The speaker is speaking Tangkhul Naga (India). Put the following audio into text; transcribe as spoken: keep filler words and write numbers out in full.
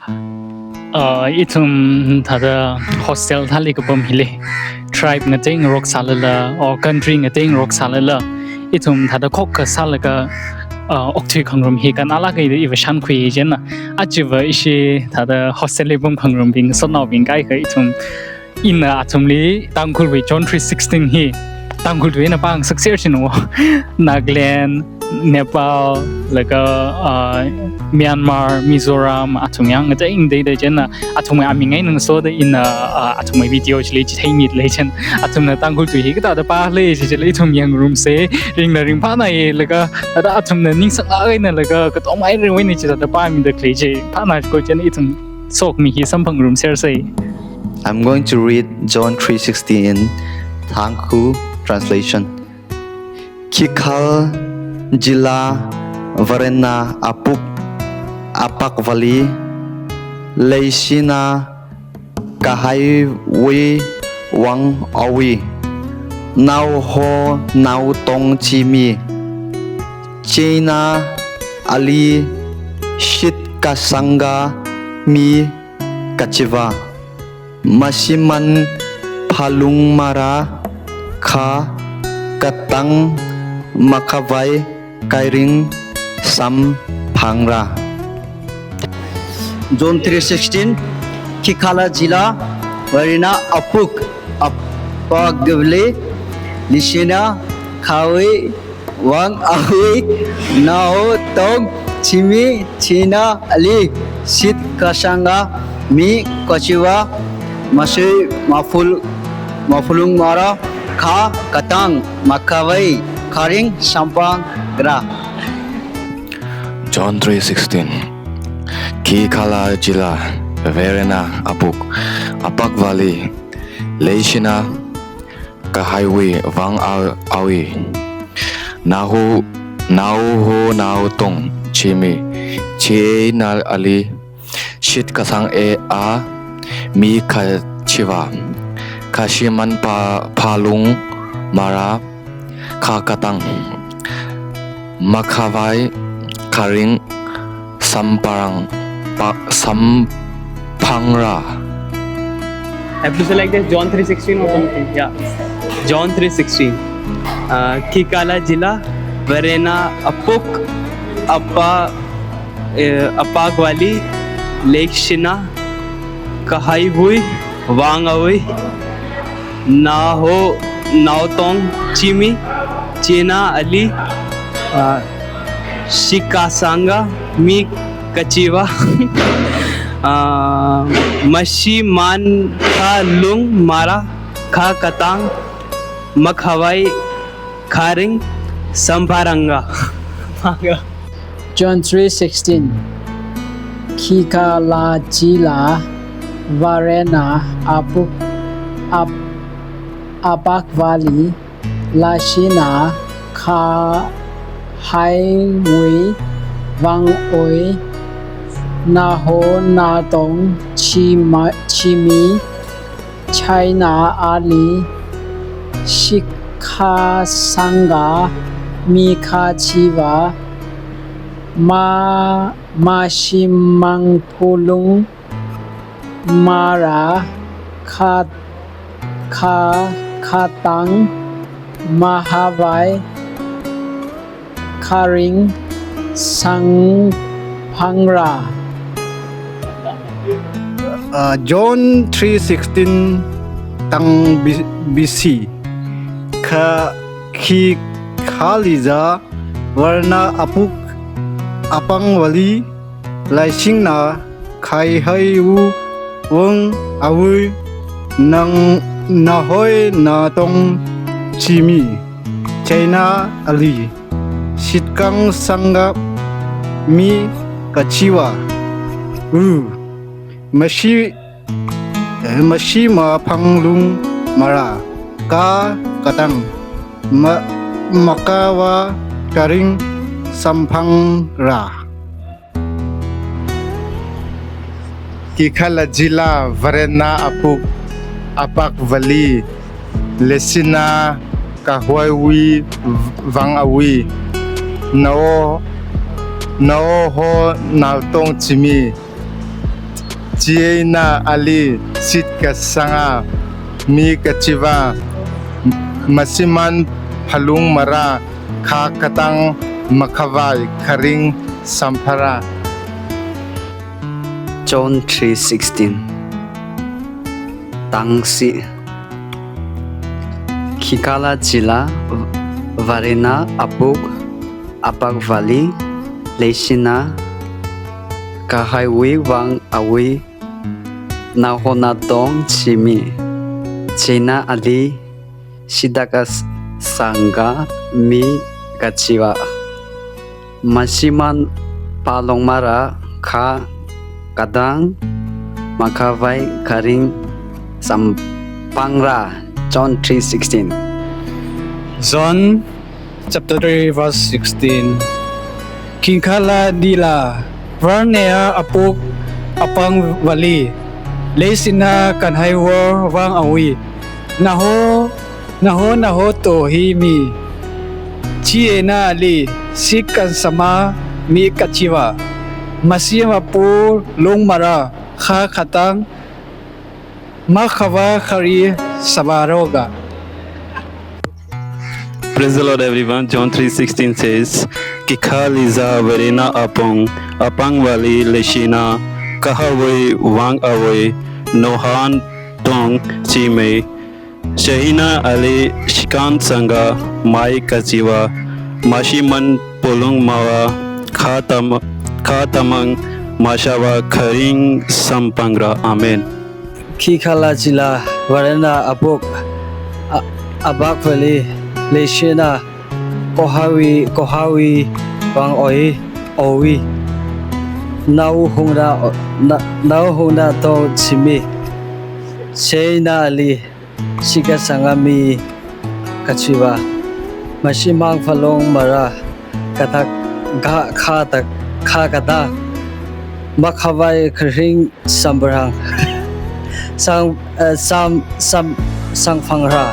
Uh, ithum thāda hostel thāli kapam hili, tribe ngatei ngarok sālala, or country ngatei ngarok sālala, ithum thāda khokkha sālaga, uh, okthui khangarum hi kannalāka da iva shānkhui chieina. Achiva ishi thāda hostel li pam khangarumbing, sotnaobing kaikha ithum, ina athumli Tangkhulwui John three sixteen hi Tangkhul tuina pāngasaksera china. Nagaland, Nepal, laga, uh, Myanmar, Mizoram, athum yāng ngateida chieina, athumwui aming eina ngasoda ina, uh, athumwui video chili chitheimida lei chieina, athumna Tangkhul tui hi kathāda pāli chi chili ithum yangngarumsa, ringla ringphānai, laga, thāda athumna ningsanglāk eina laga, katonga ringwui eina chithāda pāmida khalei chi phānako chieina ithum sokhami hi samphangngarumsersa. I'm going to read John three sixteen in Tangkhul translation. Khikhalajila Varena apuk apakvali, leishina kahaiwui vang awui, naoho naotong chimi, chieina ali shitkasanga mi kachiva, mashimān phalungmara, kha katang makhavai kharing samphangra. John three sixteen, Khikhalajila Varena apuk apakvali, leishina kahaiwui vang awui, naotong chimi, chieina ali shitkasanga mi kachiva, mashimān phal-, maphalungmara, kha katang makhavai kharing samphangra. John three sixteen. Khikhalajila Varena apuk apakvali, leishina kahaiwui vang a-, awui, naoho, naoho naotong chimi, chieina ali shitkasanga mi kachiva, kashimān pha-, phalungmara, kha katang makhavai kharing sampharang-, pa-, samphangra. I have to say like this, John three sixteen or something. Yeah. John three sixteen. Uh, Khikhalajila Varena apuk apa, eh, apakvali, leishina kahaiwui vang awui, naoho naotong chimi, chieina ali, ah, shitkasanga mi kachiva, ah, mashimān phalungmara, kha katang makhavai kharing sampharanga. John three sixteen. Khikhalajila Varena apuk ap-, apakvali, leishina kahaiwui vang awui, naoho naotong chima-, chimi, chieina ali shitkasanga mi kachiva, ma-, mashimān phalungmara, kha-, kha-, katang makhavai kharing samphangra. Uh, John three sixteen tang B-, B C. Kha-, Khikhalajila Varena apuk apakvali, leishina kahaiwui vang awui, nang-, naoho naotong chimi, chieina ali shitkasanga mi kachiva, u, mashi-, eh, mashimān phalungmara, kha katang ma-, makhavai kharing samphangra. Khikhalajila Varena apuk apakvali, leishina kahaiwui vang awui, nao-, naoho naotong chimi, chieina ali shitkasanga mi kachiva, mashimān phalungmara, kha katang makhavai kharing samphara. John three sixteen. Tangsi. Khikhalajila Varena apuk apakvali leishina kahaiwui vang awui naho natong chimi, chieina ali shitkasanga mi kachiva, mashimān phalungmara, kha katang makhavai kharing samphangra. John three sixteen. John chapter three verse sixteen. Khikhalajila Varena apuk apakvali leishina kahaiwui vang awui naho naho naho to hi mi, chieina ali shitkasanga mi kachiva, mashimān phalungmara, kha katang makhavai kharing samphanga. Praise the Lord, everyone. John three sixteen says, Khikhalajila Varena apuk apakvali leishina kahaiwui vang awui naho natong chimi, chieina ali shitkasanga mi kachiva, mashimān phalungmara, kha tam- kha katang makhavai kharing samphangra. Amen. Khikhalajila Varena apuk a- apakvali leishina kahaiwui kahaiwui vang awui awui naho na- na- naho natong chimi, chieina ali shitkasanga mi kachiva, mashimān phalungmara, kha tak- kha- kha tak- kha katang makhavai kharing samphangra. Sang- eh, sam- sam- samphangra.